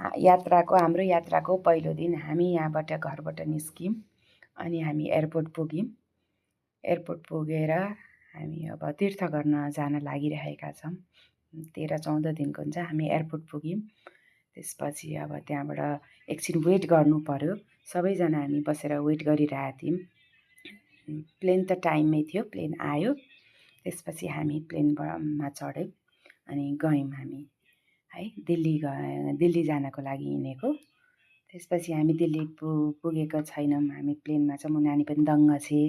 हाम्रो यात्राको पहिलो दिन हामी यहाँबाट घरबाट निस्क्यौँ अनि हामी एयरपोर्ट पुग्यौँ। एयरपोर्ट पुगेर हामी अब तीर्थ गर्न जान लागिरहेका छौँ। 13-14 दिनको हुन्छ। हामी एयरपोर्ट पुग्यौँ। त्यसपछि अब त्यहाँबाट एकछिन वेट गर्नु पर्यो। सबैजना हामी बसेर वेट गरिरहेका थियौँ। प्लेन त टाइममै थियो, प्लेन आयो। त्यसपछि हामी प्लेनमा चढ्यौँ अनि गयौँ हामी है दिल्ली जानको लागि हिँडेको। त्यसपछि हामी दिल्ली पुगेको छैनौँ। हामी प्लेनमा चाहिँ म नानी पनि दङ्ग छे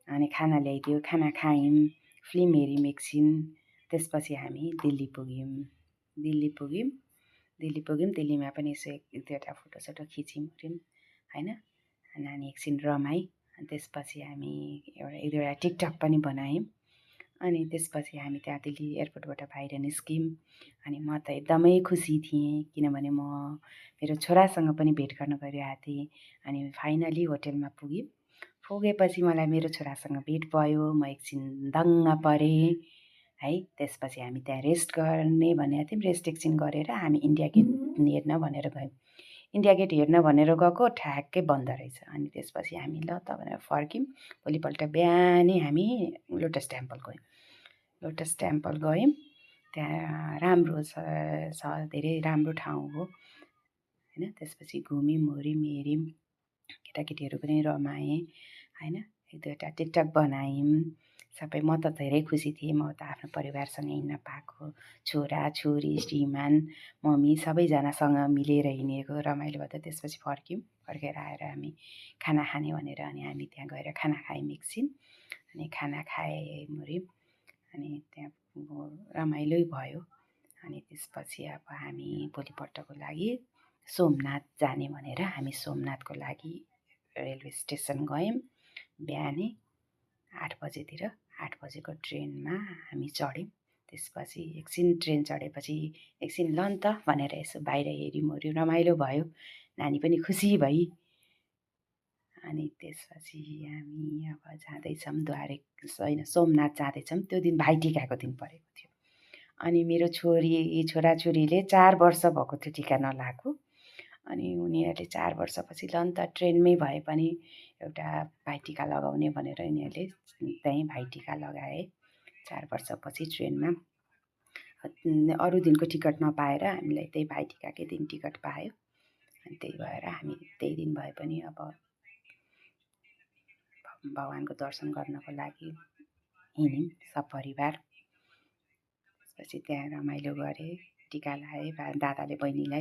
अनि खाना ल्याइदियो, खाना खायौँ, फिल्म हेऱ्यौँ एकछिन। त्यसपछि हामी दिल्ली पुग्यौँ। दिल्लीमा पनि यसो एक दुईवटा फोटोसोटो खिच्यौँ होइन। नानी एकछिन रमाई। अनि त्यसपछि हामी एक दुईवटा टिकटक पनि बनायौँ। अनि त्यसपछि हामी त्यहाँ दिल्ली एयरपोर्टबाट बाहिर निस्क्यौँ। अनि म त एकदमै खुसी थिएँ, किनभने म मेरो छोरासँग पनि भेट गर्न गइरहेको थिएँ। अनि फाइनली होटेलमा पुगेपछि मलाई मेरो छोरासँग भेट भयो। म एकछिन दङ्ग परेँ है। त्यसपछि हामी त्यहाँ रेस्ट गर्ने भनेको थियौँ। रेस्ट एकछिन गरेर हामी इन्डिया गेट हेर्न भनेर गयौँ। इन्डिया गेट हेर्न भनेर गएको, ठ्याक्कै बन्द रहेछ। अनि त्यसपछि हामी ल त भनेर फर्क्यौँ। भोलिपल्ट बिहानै हामी लोटस टेम्पल गयौँ। त्यहाँ राम्रो छ, धेरै राम्रो ठाउँ हो होइन। त्यसपछि घुम्यौँ हेऱ्यौँ, केटाकेटीहरू पनि रमाएँ होइन। एक दुईवटा टिकटक बनायौँ सबै। म त धेरै खुसी थिएँ। म त आफ्नो परिवारसँग हिँड्न पाएको, छोरा छोरी श्रीमान मम्मी सबैजनासँग मिलेर हिँडेको, रमाइलो भयो। त त्यसपछि फर्केर आएर हामी खाना खाने भनेर अनि हामी त्यहाँ गएर खाना खायौँ एकछिन। अनि खाना खायौँ अनि त्यहाँ रमाइलो भयो। अनि त्यसपछि अब हामी भोलिपल्टको लागि सोमनाथ जाने भनेर हामी सोमनाथको लागि रेलवे स्टेसन गयौँ। बिहानै 8 बजेको ट्रेनमा हामी चढ्यौँ। त्यसपछि एकछिन ट्रेन चढेपछि एकछिन ल नि त भनेर यसो बाहिर हेऱ्यौँ, रमाइलो भयो। नानी पनि खुसी भई। अनि त्यसपछि हामी अब जाँदैछौँ सोमनाथ जाँदैछौँ। त्यो दिन भाइटिकाको दिन परेको थियो। अनि मेरो छोराछोरीले 4 वर्ष भएको थियो टिका नलाएको। अनि उनीहरूले 4 वर्षपछि ल नि त ट्रेनमै भए पनि एउटा भाइटिका लगाउने भनेर यिनीहरूले त्यहीँ भाइटिका लगाए। 4 वर्षपछि ट्रेनमा अरू दिनको टिकट नपाएर हामीलाई त्यही भाइटिकाकै दिन टिकट पायो। अनि त्यही भएर हामी त्यही दिन भए पनि अब भगवानको दर्शन गर्नको लागि हिँड्यौँ सपरिवार। त्यसपछि त्यहाँ रमाइलो गरेँ, टिका लगाएँ दादाले बहिनीलाई।